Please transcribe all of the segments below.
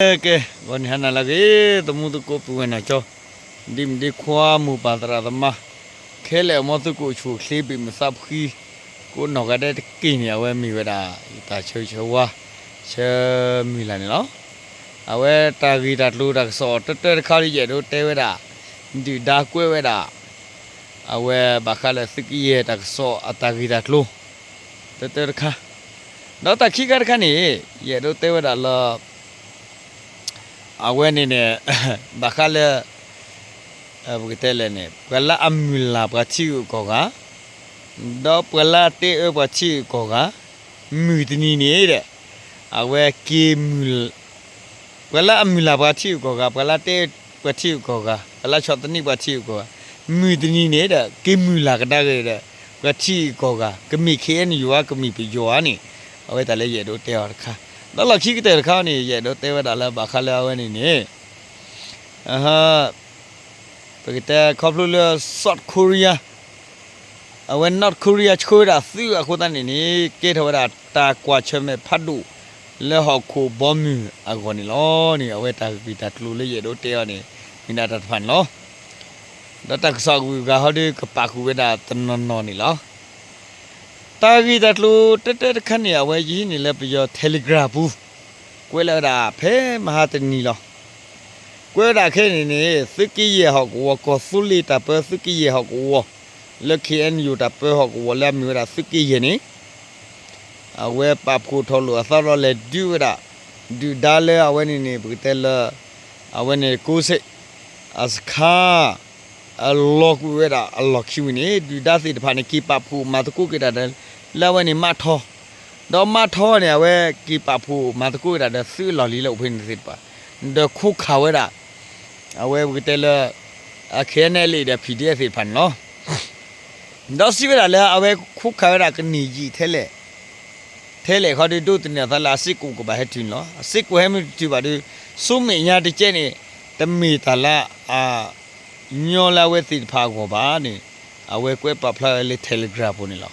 ကဲ ဂီၤနံၤဟါနၤလၢအဂ့ၤ သမူသကိးပုၢ်ဝဲၢ်နီၢ်ကၠီ ဒ့မုၣ်ဒ့ခွါ မိၢ်ပၢ်သရၣ်သမါ ခဲလၢာ်အမ့ၢ်သုကအိၣ်ဆူၣ်အိၣ်ချ့ ဘ့ၣ်မုာ်သးဖှံ ကိးနီၢ်ဂၤဒဲးတက့ၢ်န့ၣ် အဝဲမ့ၢ်ဝဲဒၣ် ယတၢ်ဆၢဂ့ၤဆၢဝါ ဆၢမုၢ်လၢ်န့ၣ်လီၤ. အဝဲတၢ်ဂ့ၢ်တၢ်ကျိၤတၢ်ကစီၣ်တၢတၢတခါဒီး ယအဲၣ်ဒိးတဲဝဲဒၣ် ဒုၣ်ဒါကွဲးဝဲဒၣ် အဝဲဘၣ်ဃးလၢသုးကယဲၢ်တၢ်ကစီၣ်အတၢ်ဂ့ၢ်တၢ်ကျိၤ တၢတၢတခါ, ဒီးတၢ်ခံခါတခါန့ၣ် ယအဲၣ်ဒိးတဲဝဲဒၣ်လၢ အဝဲန့ၣ်န့ၣ် ဘၣ်ဃးလၢ ပကတဲလဲၣ်န့ၣ် ပှၤလၢအမုၢ်လၢ်ပှၤထံဂုၤကီၢ်ဂၤ ဒီးပှၤလၢအတဲအၢပှၤထံဂုၤကီၢ်ဂၤ မုၢ်တနံၤန့ၣ်ဒီး အဝဲက့ၤမုၢ် ပှၤလၢအမုၢ်လၢ်ပှၤထံဂုၤကီၢ်ဂၤ ပှၤလၢအတဲပှၤထံဂုၤကီၢ်ဂၤ ပှၤလၢဆီၣ်သနံးပှၤထံဂုၤကီၢ်ဂၤ မုၢ်တနံၤန့ၣ်ဒီး က့ၤမုၢ်လၢ်ကဒါက့ၤဒီး ပှၤထံဂုၤကီၢ်ဂၤ ကမ့ၢ် ခ့ၣ်အဲၣ်ယူၣ် ဧါ ကမ့ၢ်ပယီၤဧါန့ၣ် အဝဲတၢ်လၢယအဲၣ်ဒိးတဲအီၤတခါ, ဒီးလီၢ်ခံကတၢၢ်တခါန့ၣ် ယအဲၣ်ဒိးတဲဝဲဒၣ်လၢဘၣ်ဃးလၢအဝဲန့ၣ်န့ၣ် ပကတဲခီဖျိလၢ South Korea အဝဲ North Korea ဆှၢဝဲဒၣ်သုးအဃိသတးန့ၣ်န့ၣ် ကဲထီၣ်ဝဲဒၣ်တၢ်ကွၢ်ဆၢၣ်မဲာ်ဖးဒိၣ် လၢဟီၣ်ခိၣ်ဘီမုၢ်အဂီၢ်န့ၣ်လီၤန့ၣ် အဝဲတၢ်ဂ့ၢ်တၢ်ကျိၤလၢယအဲၣ်ဒိးတဲအီၤန့ၣ် မ့ၢ်ဒၣ်တၢ်တဖၣ်န့ၣ်လီၤ. ဒီးတၢ်ကစီၣ်အဂုၤအဂၤဟီဒီး ကပာ်ဃုာ်ဝဲဒၣ်တနီၤနီၤန့ၣ်လီၤ. တၢ်ဂ့ၢ်တၢ်ကျိၤတၢတၢတခါန့ၣ် အဝဲယဟံးန့ၢ်လၢပယီၤ Telegram ပူၤ ကွဲးလီၤဝဲဒၣ်ဖဲမဟါတနံၤလီၤ. ကွဲးဝဲဒၣ်ခဲအံၤန့ၣ်န့ၣ် သုးက့ယဲၢ်ဟီၣ်ကဝီၤ ကီၢ်သူလ့ၤတၢ်ပၢသုးက့ယဲၢ်ဟီၣ်ကဝီၤ လၢ ခ့ၣ်အဲၣ်ယူၣ် တၢ်ပၢဟီၣ်ကဝီၤလၢအမ့ၢ်ဝဲဒၣ်သုးက့ယဲၢ်န့ၣ် အဝဲပာ်ဖှိၣ်ထီၣ်လိာ်အသးဒီးလဲၤဒုးဝဲဒၣ် ဒုၣ်ဒါလၢအဝဲန့ၣ်န့ၣ် ပကတဲလၢ အဝဲန့ၣ်ကိးဆ့ အစခါ အလီၤကွံာ်ဝဲဒၣ်အလီၢ်ခံဝံၤန့ၣ် ဒုၣ်ဒါသ့ၣ်တဖၣ်န့ၣ် က့ၤပာ်ဖှိၣ်မၤသကိးက့ၤတၢ်ဒီး လၢအဝဲန့ၣ်မးထီ ဒီးမးထီန့ၣ် အဝဲက့ၤပာ်ဖှိၣ်မၤသကိးက့ၤတၢ်ဒီးသုးအလီၢ်လံၤလၢအိၣ်ဖဲန့ၣ်သ့ၣ်တဖၣ် ဒီးခိးခးဝဲဒၣ် အဝဲပကတဲလၢ ခ့ၣ်အဲၣ်ယူၣ် ဒီး PDF သ့ၣ်တဖၣ်န့ၣ်လီၤ. ဒီးစံးဝဲဒၣ်လၢအဝဲခိးခးဝဲဒၣ်ကန့ၢ်ယံာ်ထဲလဲၣ် ထဲလဲၣ်ခီဒီး ဒိးသန့ၤအသးလၢအစ့ၢ်ကီးကဘၣ်ဟဲတုၤန့ၣ်လီၤ. အစ့ၢ်ကီးဟဲမ့ၢ်တတုၤဘၣ်ဒီး ဆူမဲာ်ညါတကဲန့ၣ် တမ့ၢ်တၢ်လၢအ ညီလၢအဝဲသ့ၣ်တဖၣ်အဂီၢ်ဘၣ်န့ၣ် အဝဲကွဲးပာ်ဖျါဝဲလၢ Telegram ပူၤန့ၣ်လီ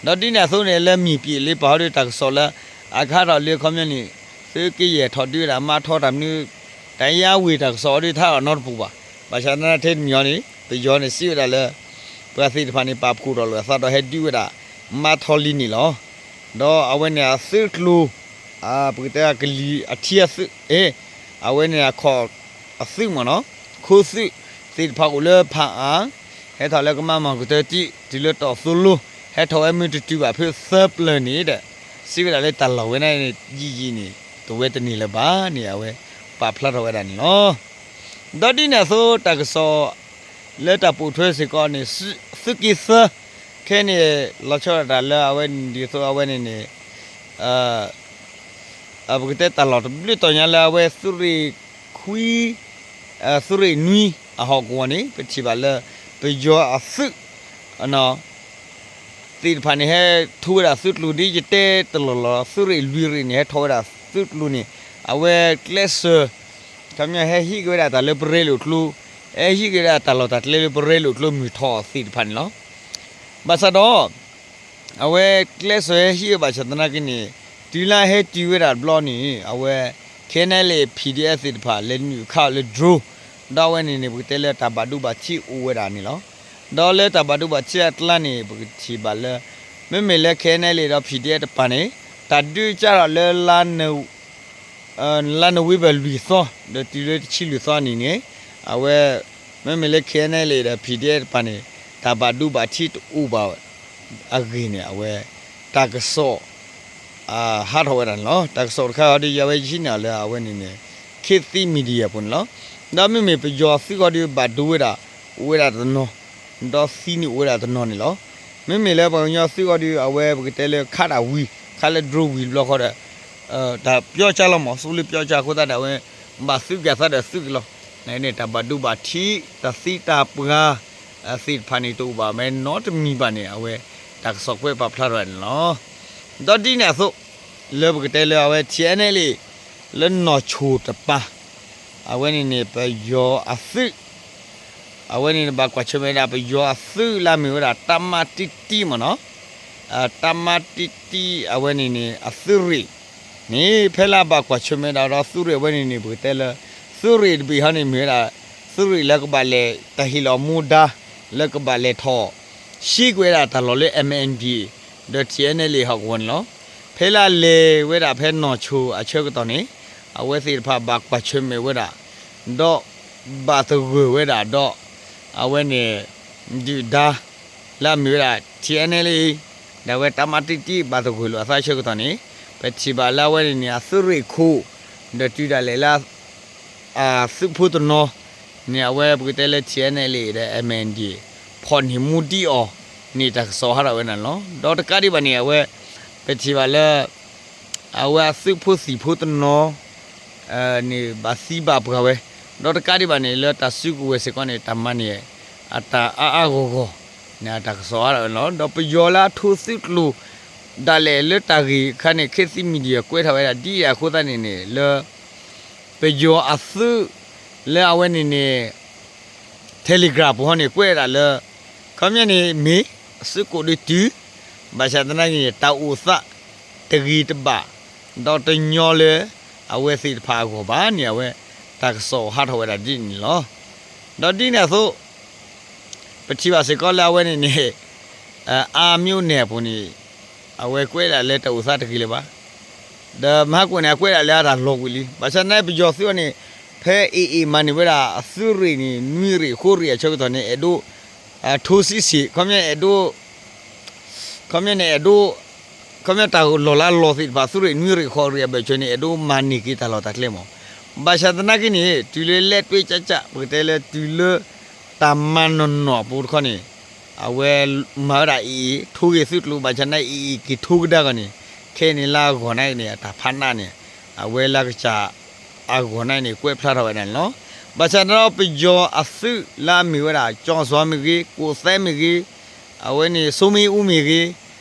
ၤ. ဒီးဒ်န့ၣ်အသိးန့ၣ် လၢမံၤပျံၤလ့ပာ်ဟီဒီးတၢ်ကစီၣ်လၢ အခါထီၣ်လၢအခီပညီန့ၣ် သုးက့ယဲၢ်ထီၣ်ဒုးဝဲဒၣ် မးထီတၢ်မနုၤ တၢ်ယါဝ့ၤတၢ်ကစီၣ်အီၤဒီး ထါအီၤနီတပူၤဘၣ်. ဘၣ်ဆၣ်သနာ်က့တမံၤအံၤန့ၣ် ပယီၤန့ၣ်စံးဝဲဒၣ်လၢ ပှၤသ့ၣ်တဖၣ်န့ၣ် ပာ်ဖှိၣ်ထီၣ်လိာ်အသးဒီးဟဲဒုးဝဲဒၣ် မးထီလံန့ၣ်လီၤ. ဒီးအဝဲန့ၣ်အသုးကျိၤ ပကတဲကလံၤအထံအသုး အဝဲန့ၣ်အခီၣ်အသုးမ့ၢ်နီၤ ခိသုးသ့ၣ်တဖၣ်အိၣ်လၢဖးအါ ဟဲထီၣ်လၢကမါမီၢ်ကတၢၢ်တံၢ် တုၤလၢတီၢ်သိလိ ဟဲထီၣ်ဝဲမ့ၢ်တတုၤဘၣ်ဖဲသၢပျၢၤန့ၣ်ဒီး စံးဝဲဒၣ်လၢတၢ်လီၢ်ဝဲဒၣ်န့ၣ် ယံာ်ယံာ်န့ၣ် တဝဲတန့ၢ်လၢၤဘၣ်န့ၣ် အဝဲပာ်ဖျါထီၣ်ဝဲဒၣ်န့ၣ်လီၤ. ဒီးဒ်န့ၣ်အသိးတၢ်ကစီၣ် လၢတၢ်ပိာ်ထွဲစ့ၢ်ကီးန့ၣ် သုးက့သၢ ခဲအံၤန့ၣ် လီၤဆီဒၣ်တၢ်လၢအဝဲန့ၣ်ဒ်သိးအဝဲန့ၣ်န့ၣ် ပကတဲတၢ်လီၢ်တဘျုးတီၤညါလၢအဝဲသုးရ့ၣ်ခွံ သုးရ့ၣ်နွံအဟီၣ်ကဝီၤန့ၣ် ပထံၣ်ဘၣ်လၢ ပယီၤအသုး သ့ၣ်တဖၣ်န့ၣ် ဟဲထီၣ်ဝဲဒၣ်သုးကျိၤဒ်ယတဲတလီၢ်လီၢ် သုးရ့ၣ်လွံၢ်ရ့ၣ်န့ၣ် ဟဲထီၣ်ဝဲဒၣ်သုးကျိၤန့ၣ် အဝဲကျဲးစၢး ခီပညီဟဲဟံးက့ၤဝဲဒၣ်တၢ်လၢပရဲလိာ်ကျိ ဟဲဟံးက့ၤဝဲဒၣ်တၢ်လီၢ်တၢ်ကျဲလၢပရဲလိာ်ကျိမုၢ်ထီၣ်သ့ၣ်တဖၣ်န့ၣ်လီၤ. ဘၣ်ဆၣ်ဒီး အဝဲကျဲးစၢးဟဲဟံးဝဲဘၣ်ဆၣ်သနာ်က့န့ၣ် တုၤလၢဟဲတုၤဝဲဒၣ်တဘျီန့ၣ် အဝဲ ခ့ၣ်အဲၣ်ယူၣ် PDF သ့ၣ်တဖၣ် လဲၤနုာ်ခးအီၤလၢ drone ဒီးအဝဲန့ၣ်န့ၣ် ပကတဲလၢတၢ်ဘၣ်ဒိဘၣ်ထံးအိၣ်ဝဲဒၣ်န့ၣ်လီၤ. ဒီးလၢတၢ်ဘၣ်ဒိဘၣ်ထံးအကျါန့ၣ် ပကထံၣ်ဘၣ်လၢ မ့မ့ၢ်လၢ ခ့ၣ်အဲၣ်ယူၣ် ဒီး PDF တပၤန့ၣ် တၢ်ဒုးကးထီၣ်လၢ လါနိၣ်ဝ့ဘၢၣ်လွံၢ်သီ ဒီးတုၤလၢတဆံလွံၢ်သီအနံၤန့ၣ် အဝဲ မ့မ့ၢ်လၢ ခ့ၣ်အဲၣ်ယူၣ် ဒီး PDF တပၤန့ၣ် တၢ်ဘၣ်ဒိဘၣ်ထံးတအိၣ်ဘၣ်အဂ့ၢ်န့ၣ် အဝဲ တၢ်ကစီၣ် ဟးထီၣ်ဝဲဒၣ်န့ၣ်လီၤ. တၢ်ကစီၣ်တခါအံၤဒီး ယဝဲယဟံးန့ၢ်အီၤလၢအဝဲန့ၣ်န့ၣ် ခေတ်သစ် Media ပူၤန့ၣ်လီၤ. ဒီးမ့မ့ၢ်ပယီၤသုးဃီဒီးဘၣ်ဒိဝဲဒၣ် အိၣ်ဝဲဒၣ်တနီၤ ဒီးသံန့ၣ်အိၣ်ဝဲဒၣ်တနီၤန့ၣ်လီၤ. မ့မ့ၢ်လၢပှၤကညီသုးဃီဒီး အဝဲပကတဲလၢခးတၢ်ဝံၤ ခးလၢ drone ဝံၤတဘျီဃီဒီး တၢ်ပျီကၢ်လီၤမး သိလၢပျီကၢ်အဃိသတးဒီး အဝဲဘၣ်သုးက့ၤအသးဒီးသုးက့ၤလီၤ. န့ၣ်န့ၣ် တၢ်ဘၣ်ဒိဘၣ်ထံး တၢ်သံတၢ်ပှၢ် သ့ၣ်တဖၣ်န့ၣ်တအိၣ်ဘၣ် မ့ၢ်နီတမံၤဘၣ်န့ၣ် အဝဲတၢ်ကစီၣ်ကွဲးပာ်ဖျါထီၣ်န့ၣ်လီၤ. ဒီးဒ်န့ၣ်အသိး လၢပကတဲလၢအဝဲ ထံၣ်အဲၣ်နဲၣ်လံ လၢနီၢ်ဆိၣ်တပၤ အဝဲန့ၣ်န့ၣ် ပယီၤအသုး အဝဲန့ၣ်န့ၣ် ဘၣ်ကွၢ်ဆၢၣ်မဲာ်ဝဲဒၣ် ပယီၤအသုးလၢအမ့ၢ်ဝဲဒၣ် တပ်မ တတံ မ့ၢ်နီၤ တပ်မ တတံ အဝဲန့ၣ်န့ၣ် အသုးရ့ၣ် န့ၣ် ဖဲလၢအဘၣ်ကွၢ်ဆၢၣ်မဲာ်ဒၣ်ဒီးသုးရ့ၣ်အဝဲန့ၣ်န့ၣ် ပကတဲလၢ သုးရ့ၣ်တဘ့ၣ်ဟီန့ၣ်မ့ၢ်ဝဲဒၣ် သုးရ့ၣ်လၢကဘၣ်လဲၤတၢ်ဟ့ၣ်လီၤမူဒါ လၢကဘၣ်လဲၤထီၣ် ဟံးကွံာ်ဝဲဒၣ်တၢ်လီၢ်လၢ MNDAA ဒီး TNLA ဟီၣ်ကဝီၤန့ၣ်လီၤ. ဖဲလၢအလဲၤဝဲဒၣ်ဖဲနီၢ်ဆိအဆၢကတီၢ်န့ၣ် အဝဲသ့ၣ်တဖၣ်ဘၣ်ကွၢ်ဆၢၣ်မဲာ်ဝဲဒၣ် ဒီးဘၣ်သဂၢၢ်ဝဲဒၣ်ဒီး အဝဲန့ၣ် ဒုၣ်ဒါ လၢအမ့ၢ်ဝဲဒၣ် TNLA ဒီးအဝဲတၢ်မၤတံၢ်တံၢ်ဘၣ်သဂၢၢ်လိာ်အသးဆၢကတီၢ်န့ၣ် ပထံၣ်ဘၣ်လၢအဝဲန့ၣ်န့ၣ် အသုးရ့ၣ်ခိၣ် ဒီးတုၤဒၣ်လဲာ်လၢ အသုးဖိတနီၤန့ၣ် အဝဲပကတဲလၢ TNLA ဒီး MNDAA ဖီၣ်န့ၢ်မူဒံးအီၤန့ၣ် တၢ်ကစီၣ်ဟးထီၣ်ဝဲဒၣ်န့ၣ်လီၤ. ဒီးတကးဒံးဘၣ်န့ၣ် အဝဲ ပထံၣ်ဘၣ်လၢ အဝဲအသုးဖိသံၣ်ဖိတနီၤ န့ၣ် ဘၣ်သံဘၣ်ပှၢ်ဝဲ, ဒီးတကးဒံးဘၣ်န့ၣ် လၢတၢ်စုကဝဲၤစ့ၢ်ကီးန့ၣ် တၢ်မၤန့ၢ် အတၢ်အါအါဂီၢ်ဂီၢ်န့ၣ် အတၢ်ကစီၣ်အါထီၣ်ဝဲန့ၣ်လီၤ. ဒီးပယီၤလၢအထိၣ်သုးကျိၤ ဒၣ်လဲာ်လၢတၢ်ဂ့ၢ်အခါန့ၣ် ခ့သံ media ကွဲးထီၣ်ဝဲဒၣ်ဒ်အံၤအဃိသတးန့ၣ်န့ၣ် လၢ ပယီၤအသုး လၢအဝဲန့ၣ်န့ၣ် Telegram ပူၤဟီန့ၣ် ကွဲးဒၣ်လၢ ခီပညီန့ၣ်မ့ၢ် အစုကိးဒုးတုၤ ဘၣ်ဆၣ်သနာ်က့န့ၣ် တၢ်အိၣ်သးတဂ့ၤတဘၣ် ဒီးတညီလၢ အဝဲသ့ၣ်တဖၣ်အဂီၢ်ဘၣ်န့ၣ် အဝဲတၢ်ကစီၣ်ဟးထီၣ်ဝဲဒၣ်ဒ်န့ၣ်လီၤ. ဒီးဒ်န့ၣ်အသိး ပထံၣ်ဘၣ်စ့ၢ်ကီးလၢအဝဲန့ၣ်န့ၣ် အါ မြို့နယ် အပူၤန့ၣ် အဝဲကွဲးဒၣ်လၢတၢ်အိၣ်သးတဂ့ၤလၢၤဘၣ်. ဒီးမဟါကွံာ်န့ၣ် အကွဲးဒၣ်လၢအတၢ်လီၤကွံာ်လံ. ဘၣ်ဆၣ်သနာ်က့ ပယီၤသုးအီၤန့ၣ် ဖဲ AA မၤန့ၢ်ဝဲဒၣ်အသုးရ့ၣ်န့ၣ် နွံရ့ၣ်ဃိးရ့ၣ်အဆၢကတီၢ်န့ၣ် အဲၣ်ဒိး ထိစံးဆံး ခီပညီအဲၣ်ဒိး ခီပညီန့ၣ်အဲၣ်ဒိး ခီပညီတၢ်လီၢ်လၢအလီၤသ့ၣ်တဖၣ် သုးရ့ၣ်နွံရ့ၣ်ဃိးရ့ၣ်အဘၢၣ်စၢၤန့ၣ် အဲၣ်ဒိးမၤန့ၢ်က့ၤတၢ်လီၢ်တၢ်ကျဲမး. ဘၣ်ဆၣ်သနာ်က့န့ၣ် တုၤလၢလဲၤတွဲကၠၢ်ကၠၢ် ပကတဲလၢတုၤလၢ တၢ်မၤနီၢ်နီၢ်အပူၤတခီန့ၣ် အဝဲမၤဝဲဒၣ် AA ထိဂ့ၤသုးကျိၤ ဘၣ်ဆၣ်သနာ်က့ AA က့ၤထိကဒါကီၢ်န့ၣ် ခဲအံၤန့ၣ်လၢအဂီၢ်န့ၣ်န့ၣ် အတၢ်ဖးနးန့ၣ် အဝဲလၢကစၢ် အဂီၢ်န့ၣ်န့ၣ် ကွဲးဖျါထီၣ်ဝဲဒၣ်န့ၣ်လီၤ. ဘၣ်ဆၣ်ဒီးပယီၤအသုးလၢအမ့ၢ်ဝဲဒၣ် ကၠီၣ်စွါမ့ၢ်ဂ့ၤ ကိးသဲမ့ၢ်ဂ့ၤ အဝဲန့ၣ် စိမ့ၣ်အူမ့ၢ်ဂ့ၤ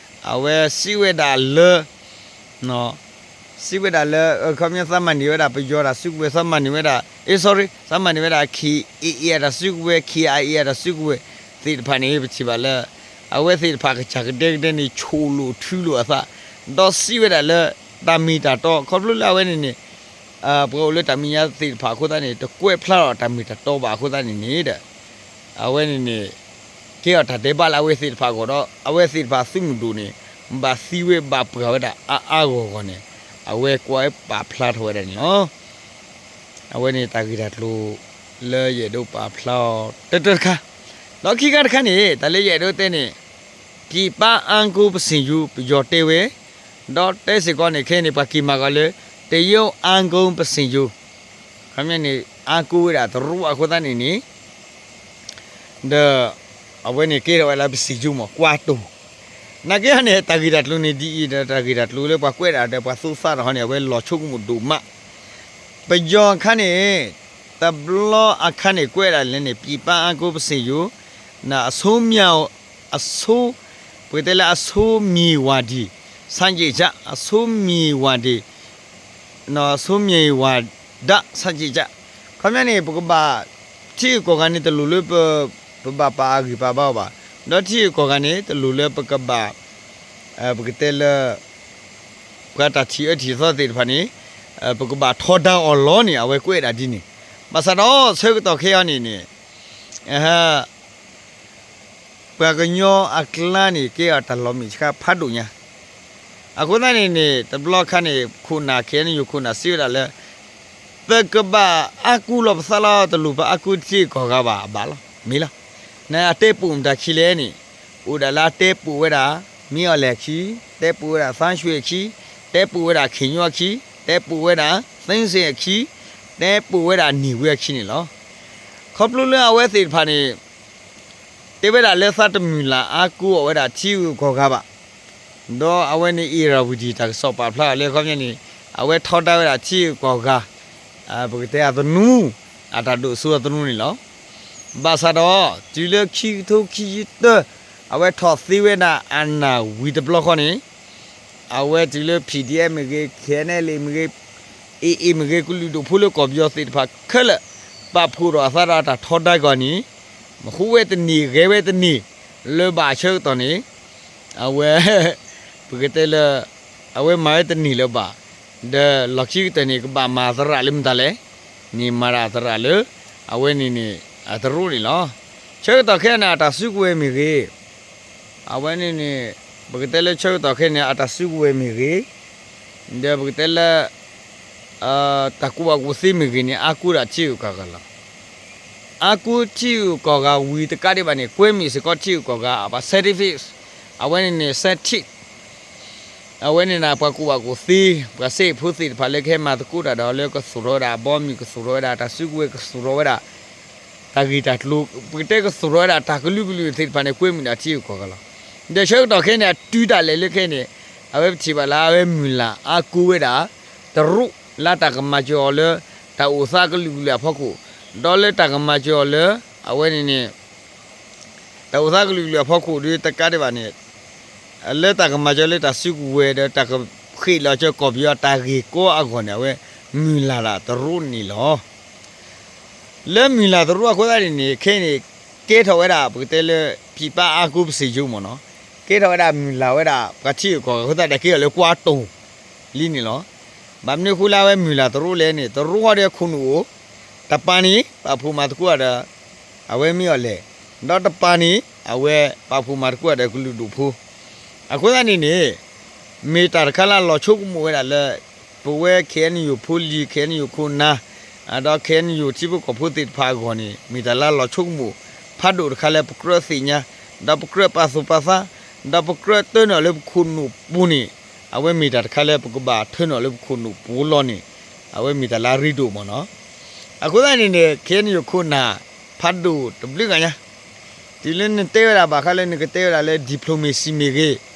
အဝဲစံးဝဲဒၣ်လၢ စံးဝဲဒၣ်လၢ ခီပညီသးမၤန့ၢ်ဝဲဒၣ် ပယီၤတၢ်စုကဝဲၤ သးမၤန့ၢ်ဝဲဒၣ် အ့ sorry သးမၤန့ၢ်ဝဲဒၣ် AA အတၢ်စုကဝဲၤ KIA အတၢ်စုကဝဲၤသ့ၣ်တဖၣ်န့ၣ် ပထံၣ်ဘၣ်လၢ အဝဲသ့ၣ်တဖၣ်ကစၢ်ကဒဲကဒဲန့ၣ် ဆိၣ်လိာ်ထုလိာ်အသး ဒီးစံးဝဲဒၣ်လၢ တၢ်မ့ၢ်တၢ်တီ ခီဖျိလၢအဝဲန့ၣ်န့ၣ် ပှၤအိၣ်လၢတၢ်မဲာ်ညါသ့ၣ်တဖၣ်အဃိသတးန့ၣ် တကွဲးဖျါထီၣ်တၢ်မ့ၢ်တၢ်တီဘၣ်အဃိသတးန့ၣ်န့ၣ်ဒီး အဝဲန့ၣ်န့ၣ် ကဲထီၣ်တၢ်ဒဲးဘးလၢအဝဲသ့ၣ်တဖၣ်အဂီၢ်ဒီး အဝဲသ့ၣ်တဖၣ်သုးမုၢ်ဒိၣ်န့ၣ် ဘၣ်သံဝဲဘၣ်ပှၢ်ဝဲဒၣ်အါအါဂီၢ်ဂီၢ်န့ၣ် အဝဲကွဲးပာ်ဖျါထီၣ်ဝဲဒၣ်န့ၣ်လီၤ. အဝဲန့ၣ်တၢ်ဂ့ၢ်တၢ်ကျိၤ လၢယအဲၣ်ဒိးပာ်ဖျါအီၤတၢတၢတခါ, ဒီးခံခါတခါန့ၣ် တၢ်လၢယအဲၣ်ဒိးတဲန့ၣ် ပြည်ပအားကိုးပစိန်ယူ ပယီၤတဲဝဲ, ဒီးတဲစ့ၢ်ကီးန့ၣ် ခဲအံၤန့ၣ် ပှၤက့ၤမၤကီးလၢ တရုတ်အားကိုးပစိန်ယူ ခီပညီန့ၣ် အားကိုးဝဲဒၣ်တရူးအဃိသတးန့ၣ်န့ၣ် ဒီး အဝဲန့ၣ်ကဲထီၣ်ဝဲလၢပစိန်ယူမး ကွၢ်တိၢ်, နာ်က့ဟီန့ၣ် တၢ်ဂ့ၢ်တၢ်ကျိၤန့ၣ်ဒ်အံၤဒီး တၢ်ဂ့ၢ်တၢ်ကျိၤလၢပှၤကွဲးဒၣ်ဒီးပှၤသိသးတၢ်ဟီန့ၣ် အဝဲလီၤဆိကမိၣ်ဒိၣ်မး, ပယီၤအခါန့ၣ် တဘျီအခါန့ၣ် ကွဲးဒၣ်လဲၣ်န့ၣ် ပြည်ပအားကိုးပစိန်ယူ အဆိ အဆိ ပကတဲလၢအဆိမံၤဝၤဒံး ဆန့်ကျင်ကြ အဆိမံၤဝၤဒံး ဆိမံၤဝၤဒၣ် ဆန့်ကျင်ကြ, ခီပညီန့ၣ် ပကဘၣ် ထံဂုၤကီၢ်ဂၤန့ၣ် တလိၣ်လၢ ပဘၣ်ပာ်အဂံၢ်ပာ်ဘါအီၤဘၣ်, ဒီးထံဂုၤကီၢ်ဂၤန့ၣ် တလိၣ်လၢပကဘၣ် ပကတဲလၢ ပှၤတၢ်ထံၣ်အၢထံၣ်သီသ့ၣ်တဖၣ်န့ၣ် ပကဘၣ်ထီဒါအီၤလီၤန့ၣ် အဝဲကွဲးဒၣ်ဒ်န့ၣ်, ဘၣ်ဆၣ်ဒီး ဆၢကတီၢ်ခဲအံၤန့ၣ်န့ၣ် ပှၤကညီအကျါန့ၣ် ကဲအီၤတၢ်လီၤမုၢ်ဆါဖးဒိၣ်ညါ, အဃိသတးန့ၣ်န့ၣ် တဘျီခါန့ၣ် ခိၣ်နၢ် ခဲအံၤန့ၣ် ယိၤခိၣ်နၢ်စံးဝဲဒၣ်လၢ ပကဘၣ်အါကူလီၤပသးလီၤ တလိၣ်ပအါကူထံဂုၤကီၢ်ဂၤဘၣ် အဘၣ်လီၤ မ့ၢ်လီၤ, နအတဲပူးမတၤခံလဲၣ်န့ၣ် အိၣ်ဒၣ်လၢအတဲပူးဝဲဒၣ် မ့ၢ်အီၤလဲၣ်အခံ, တဲပူးဝဲဒၣ်သန်းရွှေအခံ, တဲပူးဝဲဒၣ် ခင်ညွန့် အခံ, တဲပူးဝဲဒၣ် သိန်းစိန် အခံ, တဲပူးဝဲဒၣ် နေဝင်း အခံန့ၣ်လီၤ. ခီဖျိလၢအဝဲသ့ၣ်တဖၣ်န့ၣ် တဲဝဲဒၣ်လၢသးတမုၢ်လၢ်အါကူအီၤဝဲဒၣ်ထံဂုၤကီၢ်ဂၤဘၣ်, ဒီးအဝဲန့ၣ် အ့ၣ်ရၣ်ဝတံၣ် တၢ်ကစီၣ်ပာ်ဖျါအီၤလၢခီပညီန့ၣ် အဝဲထီဒါဝဲဒၣ်ထံဂုၤကီၢ်ဂၤ ပကတဲအသနူ အတၢ်ဒိၣ်စိအသနူန့ၣ်လီၤ. ဘၣ်ဆၣ်ဒီး တုၤလၢခံကထိခံဆံတၢ အဝဲထီၣ်သ့ဝဲဒၣ်အနၢ်ဝံၤတဘျီဃီန့ၣ် အဝဲတုၤလၢ PDF မ့ၢ်ဂ့ၤ KNLA မ့ၢ်ဂ့ၤ AA မ့ၢ်ဂ့ၤ ကလုာ်ဒူၣ်ဖိလၢကီၢ်ပယီၤသ့ၣ်တဖၣ်ခဲလၢာ် ပာ်ဖှိၣ်ဒီးအသးဒီးအတၢ်ထီဒါကီၢ်န့ၣ် မဟူးဝဲတန့ၢ်ဂဲၤဝဲတန့ၢ်လၢၤဘၣ်အဆၢကတီၢ်န့ၣ် အဝဲ ပကတဲလၢ အဝဲမၤဝဲတန့ၢ်လၢၤဘၣ် ဒီးလီၢ်ခံကတၢၢ်န့ၣ် ကဘၣ်မၤသရၣ်လၢမတၤလဲၣ်, န့ၣ်မၤဒၣ်သရၣ်လၢ အဝဲန့ၣ်န့ၣ် အတရူးန့ၣ်လီၤ. ဆၢကတီၢ်ခဲအံၤန့ၣ် အတၢ်စုကဝဲၤမ့ၢ်ဂ့ၤ, အဝဲန့ၣ်န့ၣ် ပကတဲလၢဆၢကတီၢ်ခဲအံၤန့ၣ် အတၢ်စုကဝဲၤမ့ၢ်ဂ့ၤ, ဒီးပကတဲလၢ တၢ်ကူၣ်ဘၣ်ကူၣ်သ့မ့ၢ်ဂ့ၤန့ၣ် အါကူဝဲဒၣ်ထံဂုၤကီၢ်ဂၤလီၤ. အါကူထံဂုၤကီၢ်ဂၤဝံၤတကးဒံးဘၣ်န့ၣ် ကွဲမုာ်စ့ၢ်ကီးထံဂုၤကီၢ်ဂၤ အပှၤ scientist, အဝဲန့ၣ်န့ၣ် scientist အဝဲန့ၣ်န့ၣ် ပှၤကူၣ်ဘၣ်ကူၣ်သ့, ပှၤစဲအ့ၣ်ဖိသ့ၣ်တဖၣ်လၢကဟဲမၤသကိးတၢ်ဒီးလၢကသူၣ်ထီၣ်ဝဲဒၣ်အဘီအမုၢ်, ကသူၣ်ထီၣ်ဝဲဒၣ်တၢ်စုကဝဲၤ, ကသူၣ်ထီၣ်ဝဲဒၣ် တၢ်ဂ့ၢ်တၢ်ကျိၤ, ပကတဲကသူၣ်ထီၣ်ဝဲဒၣ်တၢ်ကလုာ်ကလုာ်သ့ၣ်တဖၣ်န့ၣ် ကွဲမုာ်ဒၣ်ထံဂုၤကီၢ်ဂၤလီၤ. ဒီးဆၢကတီၢ်ခဲအံၤန့ၣ် အတုၤဒၣ်လဲာ်လၢခဲအံၤန့ၣ် အဝဲပထံၣ်ဘၣ်လၢအဝဲမုၢ်လၢ်အါကူဝဲဒၣ် တရူးလၢတၢ်ကမၤစၢၤအီၤလၢ တၢ်အိၣ်သးကလုာ်ကလုာ်အဖီခိၣ်, ဒီးလၢတၢ်ကမၤစၢၤအီၤလၢ အဝဲန့ၣ်န့ၣ် တၢ်အိၣ်သးကလုာ်ကလုာ်အဖီခိၣ်ဒီးတကးဒံးဘၣ်န့ၣ် လၢတၢ်ကမၤစၢၤလၢတၢ်စုကဝဲၤဒီးတၢ်ကဃ့ၢ်လီၤစၢၤကီၢ်ပယီၤတၢ်ဂ့ၢ်ကီအဂီၢ်န့ၣ် အဝဲမုၢ်လၢ်ဒၣ်တရူးန့ၣ်လီၤ. လၢမုၢ်လၢ်တရူးအဃိသတးန့ၣ်န့ၣ် ခဲအံၤန့ၣ် ကဲထီၣ်ဝဲဒၣ် ပကတဲလၢ ဖံးပာ်အါကူပစံၣ်ယိမ့ၢ်နီၤ, ကဲထီၣ်ဝဲဒၣ်မုၢ်လၢ်ဝဲဒၣ် ပှၤထံဂုၤကီၢ်ဂၤအဃိသတးဒီး ကဲထီၣ်လၢကွၢ်တိၢ်လံန့ၣ်လီၤ. ဘၣ်မနုၤအဃိလၢအဝဲမုၢ်လၢ်တရူးလဲၣ်န့ၣ် တရူးဃီဒီးခိၣ်နူာ်အိၣ်, တပၤန့ၣ် ပာ်ဖှိၣ်မၤသကိးဒီး အဝဲမ့ၢ်အီၤလဲၣ်, ဒီးတပၤန့ၣ် အဝဲပာ်ဖှိၣ်မၤသကိးဒီးကလုာ်ဒူၣ်ဖိ အဃိသတးန့ၣ်န့ၣ် မ့ၢ်တၢ်တခါလၢအလီၤဆိကမိၣ်ဝဲဒၣ်လၢ ပဝဲ ခ့ၣ်အဲၣ်ယူၣ် ဖိလံၤ ခ့ၣ်အဲၣ်ယူၣ် ခိၣ်နၢ် ဒီး ခ့ၣ်အဲၣ်ယူၣ် ထံဖိကီၢ်ဖိသ့ၣ်တဖၣ်အဂီၢ်န့ၣ် မ့ၢ်တၢ်လၢအလီၤဆိကမိၣ် ဖးဒိၣ်တခါလၢပကြၢးသ့ၣ်ညါ ဒီးပကြၢးပာ်သူၣ်ပာ်သး ဒီးပကြၢးတၢနုာ်လၢပခိၣ်နူာ်ပူၤန့ၣ် အဝဲမ့ၢ်တၢ်တခါလၢပကဘၣ်ထၢနုာ်လၢပခိၣ်နူာ်ပူၤလီၤန့ၣ် အဝဲမ့ၢ်တၢ်လၢအရ့ဒိၣ်မ့ၢ်နီၤ. အဃိသတးန့ၣ်န့ၣ် ခ့ၣ်အဲၣ်ယူၣ် ခိၣ်နၢ် ဖးဒိၣ်တဘျုးဂၤညါ တုၤလၢနတဲဝဲဒၣ်ဘၣ်ဃးလၢနကတဲဝဲဒၣ်လၢ diplomacy မ့ၢ်ဂ့ၤ,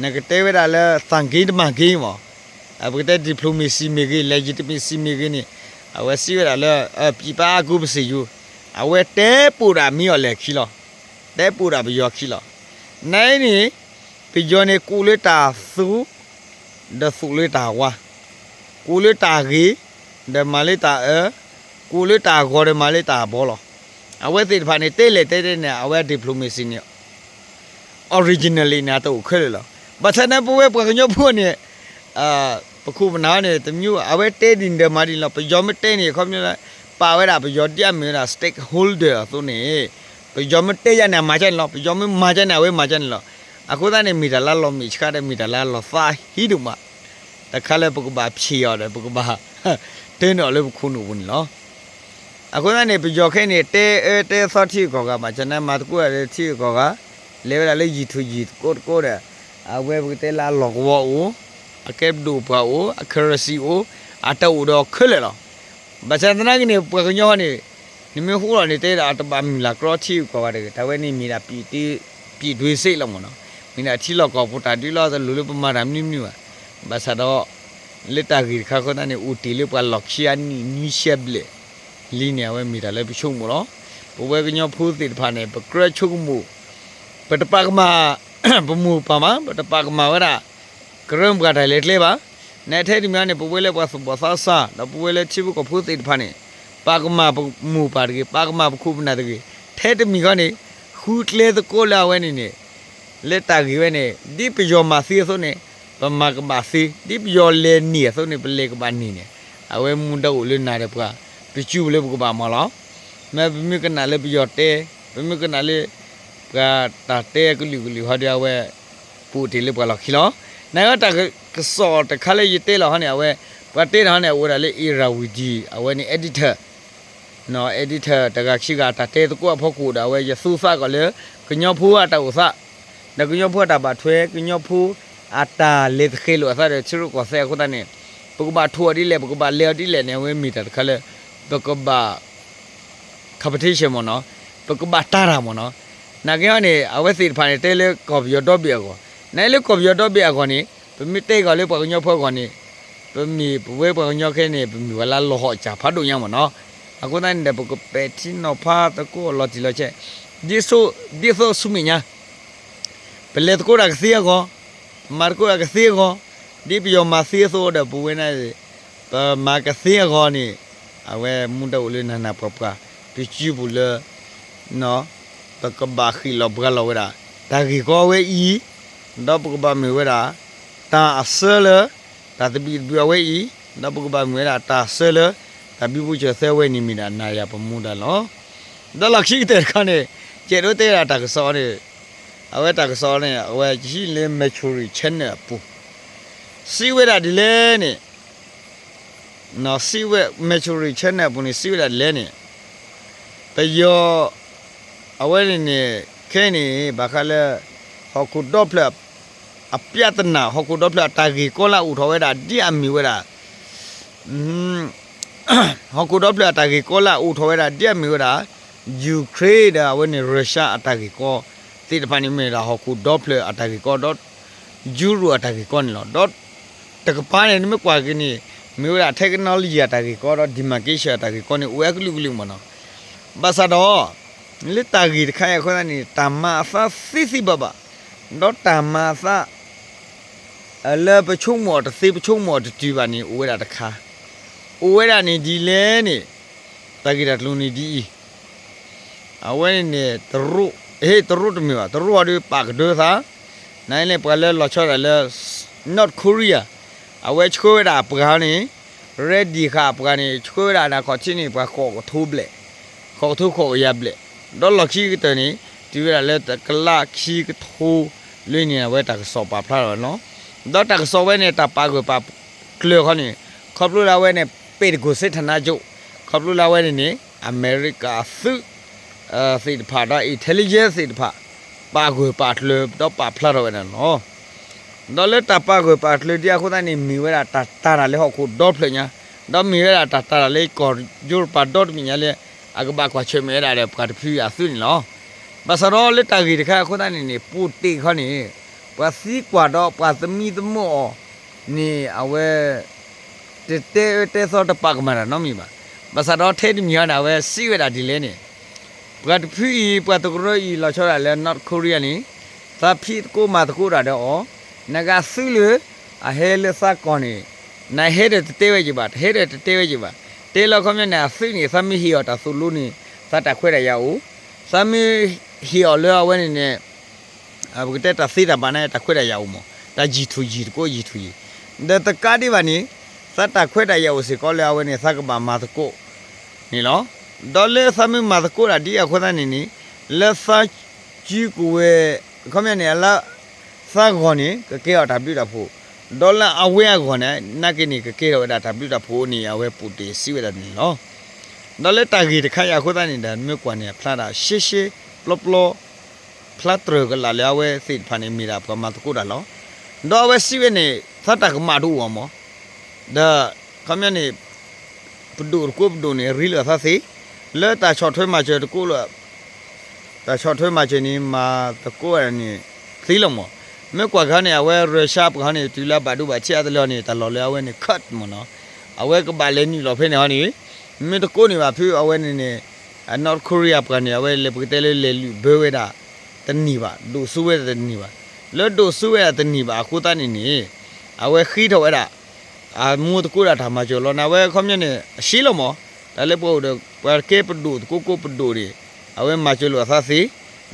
နကတဲဝဲဒၣ်လၢသးဂ့ၤတမၤဂ့ၤမ့ၢ်, ပကတဲ diplomacy မ့ၢ်ဂ့ၤ legitimacy မ့ၢ်ဂ့ၤန့ၣ် အဝဲစံးဝဲဒၣ်လၢ ဖံးပာ်အါကူပစံၣ်ယိ အဝဲတဲပိာ်ဒၣ်မ့ၢ်အီၤလဲၣ်ခံလီၤ. တဲပိာ်ဒၣ်ပယီၤခံလီၤ. နအံၤန့ၣ် ပယီၤန့ၣ် ကူးလၢတၢ်သူ ဒီးသူၣ်လၢတၢ်ဝါ, ကူးလၢတၢ်ဂ့ၤ ဒီးမၤလၢတၢ်အၢ, ကူးလၢတၢ်ဂီၤဒီးမၤလၢတၢ်ဘီလီၤ. အဝဲသ့ၣ်တဖၣ်န့ၣ် တဲလဲၣ်တဲတဲန့ၣ် အဝဲ diplomacy န့ၣ် originally န့ၣ် အတအိၣ်ခဲလၢာ်လီၤ. ဘၣ်ဆၣ်န့ၣ် ပဝဲပှၤကညီဖိန့ၣ် ပခိၣ်ပနၢ်န့ၣ် တမံၤ အဝဲတဲဒ်န့ၣ်ဒီးမၤဒ်န့ၣ်လီၤ. ပယီၤမ့ၢ်တဲန့ၣ် ခီပညီလၢ ပာ်ဝဲဒၣ်ပယီၤဒ်အမ့ၢ်ဝဲဒၣ် stakeholder အသိးန့ၣ် ပယီၤမ့ၢ်တဲယၤန့ၣ် အမၤကၢန့ၣ်လီၤ. ပယီၤမ့ၢ်မၤကၢန့ၣ် အဝဲမၤကၢန့ၣ်လီၤ. အဃိသတးန့ၣ် မ့ၢ်တၢ်လၢလီၤမ့ၢ်ဆှးဒီး မ့ၢ်တၢ်လၢလီၤသးဟံးဒိၣ်မး တခါလၢပကဘၣ်ဖျ့ၣ်အီၤဒီး ပကဘၣ် တဲနုာ်အီၤလၢပခိၣ်နူာ်ပူၤန့ၣ်လီၤ. အဃိသတးန့ၣ် ပယီၤခဲအံၤန့ၣ် တဲအၢတဲသီထံဂုၤကီၢ်ဂၤ ဘၣ်ဆၣ်န့ၣ် မၤသကိးဒီးထံဂုၤကီၢ်ဂၤ လဲၤဝဲဒၣ်လၢယံာ်ထူၣ်ယံာ်သကိးသကိးဒီး အဝဲပကတဲလၢအလီၢ်ကဝီၤအိၣ်, အကဲပဒိၣ်ပှၤအိၣ်, အ currency အိၣ်, အတၢ်အိၣ်ဒီးခဲလၢာ်လီၤ. ဘၣ်ဆၣ်သနာ်က့န့ၣ် ပှၤကညီန့ၣ် နမ့ၢ်ဃိလီၤန့ၣ် တဲဒၣ်အတဘၣ်မုၢ်လၢ်ကြီထံဂုၤကီၢ်ဂၤတဂ့ၤ, တၢ်ဝဲန့ၣ်မ့ၢ်ဒၣ် ပြည်တွင်းစစ်လီၤမ့ၢ်နီၤ, မ့ၢ်ဒၣ်ထံလီၢ်ကီၢ်ပူၤတၢ်ဒုးလီၤ တလိၣ်လၢပမၤတၢ်မနုၤမနုၤဘၣ်. ဘၣ်ဆၣ်ဒီး လၢတၢ်ဂ့ၢ်တခါဃိသတးန့ၣ် အိၣ်တ့ၢ်လၢပှၤလီၢ်ခံအနံၣ်နွံဆံဘျဲၣ်လံန့ၣ် အဝဲမ့ၢ်တၢ်လၢပဆိကမိၣ်လီၤ. ပဝဲကညီဖိသ့ၣ်တဖၣ်န့ၣ် ပကြၢးဆိကမိၣ် ပတပာ်ကမၣ် ပမိၢ်ပၢ်မး, ပတပာ်ကမၣ်ဝဲဒၣ် ကရၢမိၢ်ပှၢ်တၢ်လဲၤကျဲဘၣ်. နထဲတမံၤန့ၣ် ပဝဲလၢပှၤသူၣ်ဘီၣ်သးစၢ် ဒီးပဝဲလၢထံဖိကီၢ်ဖိသ့ၣ်တဖၣ်န့ၣ် ပာ်ကမၣ်ပမိၢ်ပၢ်တဂ့ၤ, ပာ်ကမၣ်ပခိၣ်ပနၢ်တဂ့ၤ, ထဲတမံၤဃီန့ၣ် ဃုကျဲသကိးလၢအဝဲန့ၣ်န့ၣ် လၢတၢ်ဂ့ၢ်ဝဲန့ၣ် ဒ်ပယီၤမၤသ့အသိးန့ၣ် ပမၤကဘၣ်သ့, ဒ်ပယီၤလဲၤန့ၢ်အသိးန့ၣ် ပလဲၤကဘၣ်န့ၢ်န့ၣ် အဝဲမူဒါအိၣ်လၢနၤဒီးပှၤ ပစုပူၤလၢပကဘၣ်မၤလီၤ. မ့ၢ်ပမ့ၢ်ကနၣ်လၢပယီၤတဲ, ပမ့ၢ်ကနၣ်လၢ ပှၤတၢ်တဲကလုာ်ကလုာ်ဟီဒီးအဝဲ ပအိၣ်တ့ၢ်လၢပှၤလီၢ်ခံလီၤ. နကတၢ်ကစီၣ်တခါလၢယတဲလီၤဟီန့ၣ် အဝဲ ပှၤတဲတၢ်ဟီန့ၣ် အဝဲဒၣ်လၢ Irrawaddy အဝဲန့ၣ် editor editor တဂၤခံဂၤ တၢ်တဲသကိးအဖီခိၣ်ဒီး အဝဲယသူသးကီးလၢ ကညီဖိအတၢ်အိၣ်သး ဒီးကညီဖိအတၢ်ဘၣ်ထွဲ ကညီဖိအတၢ်လဲၤသဃဲၤလိာ်အသးဒီးထံရူၢ်ကီၢ်သဲးအဃိသတးန့ၣ် ပကဘၣ်ထိၣ်အီၤဒ်လဲၣ် ပကဘၣ်လဲၤအီၤဒ်လဲၣ်န့ၣ် အဝဲမ့ၢ်တၢ်တခါလၢ ပကဘၣ် competition မ့ၢ်နီၤ, ပကဘၣ်တၢ်တၢ်မ့ၢ်နီၤ. နာ်က့ဟီန့ၣ် အဝဲသ့ၣ်တဖၣ်န့ၣ် တဲလၢကီၢ်ပယီၤဒီဘ့ၣ်အဂီၢ်, နလၢကီၢ်ပယီၤဒီဘ့ၣ်အဂီၢ်န့ၣ် ပမ့ၢ်တဲကီးလၢပှၤကညီဖိအဂီၢ်န့ၣ် ပမ့ၢ်ပဝဲပှၤကညီခဲအံၤန့ၣ် ပမ့ၢ်ပှၤလၢလီၤဟီၣ်စၢ်ဖးဒိၣ်ညါမ့ၢ်နီၤ. အဃိသတးန့ၣ်ဒီး ပကပဲာ်ထံနီၤဖးသကိးလီၤတံၢ်လီၤဆဲး ဒ်သိး ဒ်သိးဆူမဲာ်ညါ ပလဲၤသကိးတၢ်ကသ့အဂီၢ်, ပမၤသကိးတၢ်ကသ့အဂီၢ်, ဒ်ပယီၤမၤသ့အသိးဒီး ပဝဲန့ၣ် ပမၤကသ့အဂီၢ်န့ၣ် အဝဲမူဒါအိၣ်လၢနၤနၤပှၤပှၤ ပစုပူၤလၢ ပကဘၣ်ဃ့ၢ်လီၤပှၤလီၤဝဲဒၣ် တၢ်ဂ့ၢ်ကီဝဲအံၤ, ဒီးပကဘၣ်မ့ၢ်ဝဲဒၣ် တၢ်အဆၢလၢ တၢ်သဘံၣ်သဘုၣ်အဝဲအံၤ, ဒီးပကဘၣ်မ့ၢ်ဝဲဒၣ်တၢ်ဆၢလၢ တၢ်ဘံဘူစၢၤသၢဝဲန့ၣ်မ့ၢ်ဒၣ်နၤယၤပမူဒါလီၤ. ဒီးလီၢ်ခံကတၢၢ်တခါန့ၣ်, ယအဲၣ်ဒိးတဲဝဲဒၣ်တၢ်ကစီၣ်န့ၣ်, အဝဲတၢ်ကစီၣ်န့ၣ် အဝဲဟံးလၢ Mercury Channel အပူၤ, စံးဝဲဒၣ်ဒ်လဲၣ်န့ၣ် စံးဝဲ Mercury Channel အပူၤန့ၣ် စံးဝဲဒၣ်ဒ်လဲၣ်န့ၣ်, ပယီၤ အဝဲန့ၣ်န့ၣ် ခဲအံၤန့ၣ် ဘၣ်ဃးလၢ ဟီၣ်ခိၣ်ဒီဖျၢၣ် အပြဿနာ ဟီၣ်ခိၣ်ဒီဖျၢၣ်အတၢ်ဂ့ၢ်ကီလၢအအိၣ်ထီၣ်ဝဲဒၣ် ဒ်အမ့ၢ်ဝဲဒၣ် ဟီၣ်ခိၣ်ဒီဖျၢၣ်အတၢ်ဂ့ၢ်ကီလၢအအိၣ်ထီၣ်ဝဲဒၣ် ဒ်အမ့ၢ်ဝဲဒၣ် Ukraine ဒီးအဝဲန့ၣ် Russia အတၢ်ဂ့ၢ်ကီသ့ၣ်တဖၣ်န့ၣ် မ့ၢ်ဒၣ်ဟီၣ်ခိၣ်ဒီဖျၢၣ်အတၢ်ဂ့ၢ်ကီဒီး ယူရိၤအတၢ်ဂ့ၢ်ကီန့ၣ်လီၤ. ဒီးတကပၤန့ၣ် နမ့ၢ်ကွၢ်က့ၤန့ၣ် မ့ၢ်ဝဲဒၣ် technology အတၢ်ဂ့ၢ်ကီဒီး demarcation အတၢ်ဂ့ၢ်ကီန့ၣ် အိၣ်ဝဲအကလုာ်ကလုာ်မ့ၢ်နီၤ. ဘၣ်ဆၣ်ဒီး လၢတၢ်ဂ့ၢ်တခါအံၤအဃိသတးန့ၣ် တၢ်မၤအသးသ့သ့ဘၣ်ဘၣ်, ဒီးတၢ်မၤအသး လၢပဆိကမိၣ်အီၤတသ့ ပဆိကမိၣ်အီၤတတုၤဘၣ်န့ၣ် အိၣ်ဝဲဒၣ်တခါ, အိၣ်ဝဲဒၣ်န့ၣ်ဒ်လဲၣ်န့ၣ်, တၢ်ဂ့ၢ်တၢ်ကျိၤန့ၣ်ဒ်အံၤ, အဝဲန့ၣ်န့ၣ် တရူး, ဟ့ၣ်တရူးတမ့ၢ်ဘၣ်, တရူးအီၤဒီးပာ်ကဒၢသး, နလဲၣ်ပှၤလၢလီၤဆီဒၣ်လၢ North Korea, အဝဲဆှၢဝဲဒၣ်အပှၤန့ၣ်, ready ဃာ်အပှၤန့ၣ် ဆှၢဝဲဒၣ်နၤခီၣ်ထံးန့ၣ် ပှၤဃိးကထိဘျဲၣ်, ဃိးကထိဃိးကယၤဘျဲၣ်, ဒီးလီၢ်ခံကတၢၢ်န့ၣ် တုၤဝဲဒၣ်လၢတကလးခံကထိလွံၢ်န့ၣ် အဝဲတၢ်ကစီၣ်ပာ်ဖျါထီၣ်ဝဲလီၤ. ဒီးတၢ်ကစီၣ်ဝဲန့ၣ် တၢ်ပာ်ဂၢၢ်ပာ်ကျၢၤခီန့ၣ်, ခီဖျိလၢအဝဲန့ၣ် ပဲတကိၣ်စ့ထနါကၠိ, ခီဖျိလၢအဝဲန့ၣ်န့ၣ် အမဲရကၤအသုး သ့ၣ်တဖၣ်ဒီး intelligence သ့ၣ်တဖၣ် ပာ်ဂၢၢ်ပာ်ကျၢၤ ဒီးပာ်ဖျါထီၣ်ဝဲဒၣ်န့ၣ်လီၤ. ဒီးလၢတၢ်ပာ်ဂၢၢ်ပာ်ကျၢၤဒ်အဃိသတးန့ၣ် မ့ၢ်ဝဲဒၣ်တၢ်တာ်တၢ်လၢဟီၣ်ခိၣ်ဒီဖျၢၣ်ညါ, ဒီးမ့ၢ်ဝဲဒၣ်တၢ်တာ်တၢ်လၢကီၢ်ယူရပၤဒီတမံၤညါလၢ အကဘၣ်ကွၢ်ဆၢၣ်မဲာ်ဝဲဒၣ်ဒီးပှၤတဖုအသုးန့ၣ်လီၤ. ဘၣ်ဆၣ်ဒီးလၢတၢ်ဂ့ၢ်တခါအဃိသတးန့ၣ်န့ၣ် ပူၣ်တ့ၢ်ခီန့ၣ် ပှၤသံကွၢ်ဒီးပှၤသမံသမိးအီၤန့ၣ် အဝဲ တတဲအၢတဲသီတပာ်ကမၣ်တၢ်နီတမံၤဘၣ်. ဘၣ်ဆၣ်ဒီးထဲတမံၤဟီန့ၣ် အဝဲစံးဝဲဒၣ်ဒ်လဲၣ်န့ၣ်, ပှၤတဖုအံၤ ပှၤသကရၢအံၤ လီၤဆီဒၣ်လၢ North Korea န့ၣ် သးဖံးသကိးမၤသကိးတၢ်ဒီးအီၤ, နကသုးလၢ အဟဲလၢသးကီၢ်န့ၣ် နဟဲဒီးတတဲဝဲက့ၤဘၣ်, တဟဲဒီးတတဲဝဲက့ၤဘၣ်. တဲလီၤခီပညီန့ၣ် အသုးန့ၣ် သးမ့ၢ်ဟ့ၣ်အီၤတၢ်သိၣ်လိန့ၣ် သးတၢ်ခွဲးတၢ်ယာ်အိၣ်, သးမ့ၢ်ဟ့ၣ်အီၤလၢအဝဲန့ၣ်န့ၣ် ပကတဲတၢ်သ့တၢ်ဘၣ်န့ၣ် တၢ်ခွဲးတၢ်ယာ်အိၣ်မး, တၢ်ယံာ်ထူၣ်ယံာ်သကိးယံာ်ထူၣ်ယံာ်, ဒီးတကးဒံးဘၣ်န့ၣ် သးတၢ်ခွဲးတၢ်ယာ်အိၣ်စ့ၢ်ကီးလၢအဝဲန့ၣ် သးကဘၣ်မၤသကိးန့ၣ်လီၤ. ဒီးလၢသးမ့ၢ်မၤသကိးတၢ်ဒ်အဃိသတးန့ၣ်န့ၣ် လၢသးစုကဝဲၤ ခီပညီန့ၣ် လၢသးဂီၢ်န့ၣ် ကကဲထီၣ်တၢ်ဘျုးတၢ်ဖှိၣ်, ဒီးလၢအဝဲအဂီၢ်န့ၣ် နာ်က့န့ၣ် ကကဲထီၣ်ဝဲဒၣ်တၢ်ဘျုးတၢ်ဖှိၣ်န့ၣ် အဝဲပူၣ်တ့ၢ်စံးဝဲဒၣ်န့ၣ်လီၤ. ဒီးလၢတၢ်ဂ့ၢ်တခါအံၤအဃိသတးန့ၣ်ဒီး မ့ၢ်ကွၢ်န့ၣ် အဖျါဒၣ်ရှဲရှဲပျီပျီ ဖျါတြၢၢ်ကလာ်လၢအဝဲသ့ၣ်တဖၣ်န့ၣ် မ့ၢ်ဒၣ်ပှၤမၤသကိးတၢ်လီၤ. ဒီးအဝဲစံးဝဲန့ၣ် သးတၢ်ကမၣ်တအိၣ်အီၤမး, ဒီး ခီပညီန့ၣ် ပဒိၣ်တကိးပဒိၣ်န့ၣ် ရ့လိာ်သးသ့, လၢတၢ်ဆီၣ်ထွဲမၤစၢၤတကိးလၢ တၢ်ဆီၣ်ထွဲမၤစၢၤန့ၣ် မၤသကိးန့ၣ်သ့လီၤမး. မ့ၢ်ကွၢ်က့ၤဟီန့ၣ် အဝဲ Russia ပှၤဟီန့ၣ် တုၤလၢအဘၣ်ဒိဘၣ်ထံးအါတလၢဟီန့ၣ် တၢ်လီၢ်လၢအဝဲန့ၣ် Kursk မးနီၤ, အဝဲကဘၣ်လဲၤနုာ်လီၤဖဲန့ၣ်ဟီန့ၣ် မ့ၢ်တကိးန့ၢ်ဘၣ်ဖုအဝဲန့ၣ်န့ၣ် North Korea ပှၤန့ၣ် အဝဲလဲၤပကတဲလၢလဲၤလုၢ်ဘၢဝဲဒၣ်တန့ၢ်ဘၣ်, ဒိၣ်စိဝဲဒၣ်တန့ၢ်ဘၣ်. လၢဒိၣ်စိဝဲဒၣ်တန့ၢ်ဘၣ်အဃိသတးန့ၣ်န့ၣ် အဝဲဃ့ထီၣ်ဝဲဒၣ် အမိၢ်သကိးဒၣ်တၢ်မၤစၢၤလီၤန့ၣ် အဝဲခီပညီန့ၣ် အရှဲလီၤမး, တၢ်လၢပှၤအိၣ်ဒီး ပှၤကဲပဒိၣ်သကိးကိးပဒိၣ်န့ၣ် အဝဲမၤစၢၤလိာ်အသးသ့,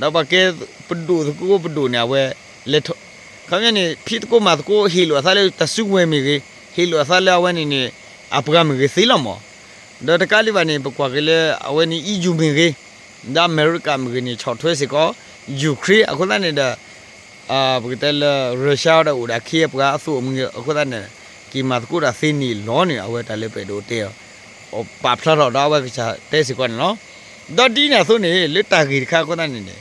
ဒီးပှၤကဲပဒိၣ်သကိးပဒိၣ်န့ၣ် အဝဲလဲၤထီၣ် ခီပညီန့ၣ် ဖံးသကိးမၤသကိးဟ့ၣ်လိာ်အသးလၢတၢ်စုကဝဲၤမ့ၢ်ဂ့ၤ, ဟ့ၣ်လိာ်အသးလၢအဝဲန့ၣ်န့ၣ် အပှၤမ့ၢ်ဂ့ၤသ့လီၤမး. ဒီးတကးဒံးဘၣ်န့ၣ် ပကွၢ်က့ၤလၢအဝဲန့ၣ် EU မ့ၢ်ဂ့ၤ, ဒီးအမဲရကၤမ့ၢ်ဂ့ၤန့ၣ် ဆီၣ်ထွဲစ့ၢ်ကီး Ukraine အဃိသတးန့ၣ်ဒီး ပကတဲလၢ Russia ဒီးအိၣ်ဒီးအခ့အပှၤအသိးမ့ၢ်ဂ့ၤ အဃိသတးန့ၣ် က့ၤမၤသကိးတၢ်သ့န့ၣ်လီၤန့ၣ် အဝဲတၢ်လၢပအဲၣ်ဒိးတဲအီၤ ပာ်ဖျါထီၣ်ဒီးအဝဲကစၢ်တဲစ့ၢ်ကီးန့ၣ်လီၤ. ဒီးဒ်န့ၣ်အသိးန့ၣ် လၢတၢ်ဂ့ၢ်တခါအဃိသတးန့ၣ်န့ၣ်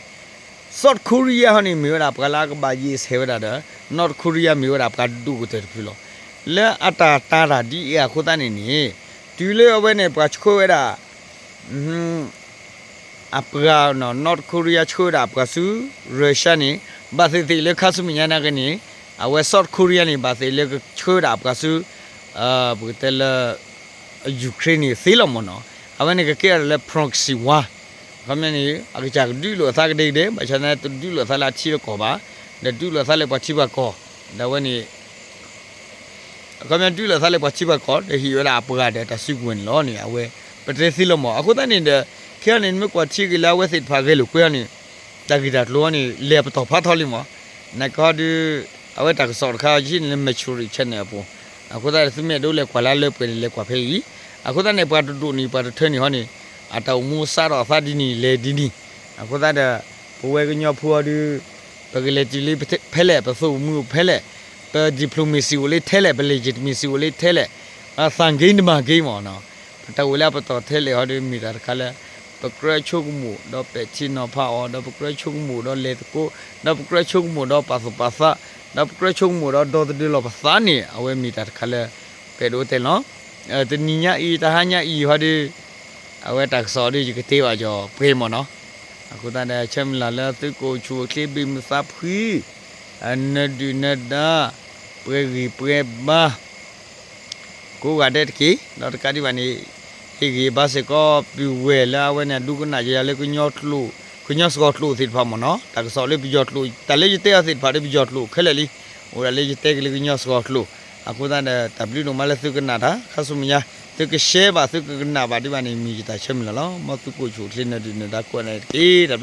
South Korea ဟီန့ၣ် မ့ၢ်ဝဲဒၣ်ပှၤလၢအကဘၣ်ယံာ်ဆဲးဝဲဒၣ်ဒီး North Korea မ့ၢ်ဝဲဒၣ်ပှၤဒိၣ်ကတၢၢ်တဖုလီၤ. လၢအတၢ်တာ်တၢ်ဒ်အံၤအဃိသတးန့ၣ်န့ၣ် တုၤလၢအဝဲန့ၣ် ပှၤဆှၢဝဲဒၣ် အပှၤ North Korea ဆှၢဝဲဒၣ်အပှၤဆူ Russia န့ၣ် ဘၣ်သ့ၣ်သ့ၣ်လၢခါဆူမဲာ်ညါနာ်က့န့ၣ် အဝဲ South Korea န့ၣ် ဘၣ်သ့ၣ်လၢကဆှၢဝဲဒၣ်အပှၤဆူ ပကတဲလၢ Ukraine န့ၣ်သ့လီၤမးနီၤ. အဝဲန့ၣ်ကကဲအီၤလၢ proxy war ခီပညီန့ၣ် အကစၢ်ကဒုးလိာ်အသးကဒဲကဒဲ ဘၣ်ဆၣ်သနာ်က့တဒုးလိာ်အသးလၢအထံလၢကီၢ်ဘၣ်, ဒီးဒုးလိာ်အသးလၢပှၤထံပှၤကီၢ်, ဒီးအဝဲန့ၣ် အခီပညီဒုးလိာ်သးလၢပှၤထံပှၤကီၢ် ဒီးဟ့ၣ်ဝဲဒၣ်အပှၤဒီးတၢ်စုကဝဲၤန့ၣ်လီၤန့ၣ် အဝဲပတဲသ့လီၤမး. အဃိသတးန့ၣ်ဒီး ခဲအံၤန့ၣ် နမ့ၢ်ကွၢ်ထံက့ၤလၢအဝဲသ့ၣ်တဖၣ်ဂဲၤလိာ်ကွဲအီၤန့ၣ် တၢ်ဂ့ၢ်တၢ်ကျိၤအံၤန့ၣ် လဲၤပတီၢ်ဖးထီလံမး. နာ်က့ဟီဒုး အဝဲတၢ်ကစီၣ်တခါယဟံးန့ၢ်လၢ Mercury Channel အပူၤ, အဃိသတးဒီး သုမ့ၢ်အဲၣ်ဒိးလဲၤကွၢ်လၢအလၢပှဲၤန့ၣ် လဲၤကွၢ်ဖဲအံၤ. အဃိသတးန့ၣ် ပှၤတဒိၣ်န့ၣ် ပှၤတထၢန့ၣ်ဟီန့ၣ် အတၢ်အိၣ်မူစးထီၣ်အသးဒ်န့ၣ် လဲၤဒ်န့ၣ်. အဃိသတးဒီး ပဝဲကညီဖိအီၤဒီး ပကလဲၤတုၤလၢဖဲလဲၣ်, ပသိၣ်ပမုၢ်အိၣ်ဖဲလဲၣ်, ပ diplomacy အိၣ်လၢထဲလဲၣ်, ပ legitimacy အိၣ်လၢထဲလဲၣ်, သးဂ့ၤတမၤဂ့ၤမ့ၢ်နီၤ, ပတၢ်အိၣ်လၢအပတီၢ်ထဲလဲၣ်ဟီဒီး မ့ၢ်တၢ်တခါလၢ ပကြၢးဆိကမိၣ်ဒီးပဲာ်ထံနီၤဖးအီၤ, ဒီးပကြၢးဆိကမိၣ်ဒီးလဲၤသကိး, ဒီးပကြၢးဆိကမိၣ်ဒီးပာ်သူၣ်ပာ်သး, ဒီးပကြၢးဆိကမိၣ်ဒီးဒီသဒၢလီၤပသးန့ၣ် အဝဲမ့ၢ်တၢ်တခါလၢ ပအဲၣ်ဒိးတဲလီၤ. တနံၤညါအံၤ တဟါညါအံၤဟီဒီး အဝဲတၢ်ကစီၣ်ဒီး ယကတဲဘၣ်ကီးပှဲၤမ့ၢ်နီၤ. အဃိသတးဒီး ဆၢမုၢ်လၢ်လၢသုကအိၣ်ဆူၣ်အိၣ်ချ့ ဘံၣ်မုာ်သးဖှံ, နဒုၣ်နဒါ, ပှဲၤဂံၢ်ပှဲၤဘါ ကိးဂၤဒဲးတက့ၢ်. ဒီးတကးဒံးဘၣ်န့ၣ် ဟ့ၣ်ဂံၢ်ဘါစ့ၢ်ကီး ပုၢ်ဝဲၢ်လၢအဝဲန့ၣ် ဒိကနၣ်ယၤလၢ ကညီစှီၤကျိာ်သ့ၣ်တဖၣ်မ့ၢ်နီၤ. တၢ်ကစီၣ်လၢပယီၤကျိာ် တၢ်လၢယတဲအီၤသ့ၣ်တဖၣ်ဒီး ပယီၤကျိာ်ခဲလၢာ်လံ. အိၣ်ဒၣ်လၢယတဲက့ၤလၢကညီစှီၤကျိာ်. အဃိသတးဒီး တၢ်ဘျုးဒိၣ်မးလၢသုကနၣ်တၢ် ခါဆူမဲာ်ညါ သုက share ဘၣ် သုကကနၣ်ဘၣ်ဒံးဘၣ်န့ၣ် မ့ၢ်ယတၢ်ဆၢမုၢ်လၢ်လီၤ. မ်သုကအိၣ်ဆူၣ်အိၣ်ချ့ နဒုၣ်နဒါကိးဂၤဒဲးတက့ၢ်.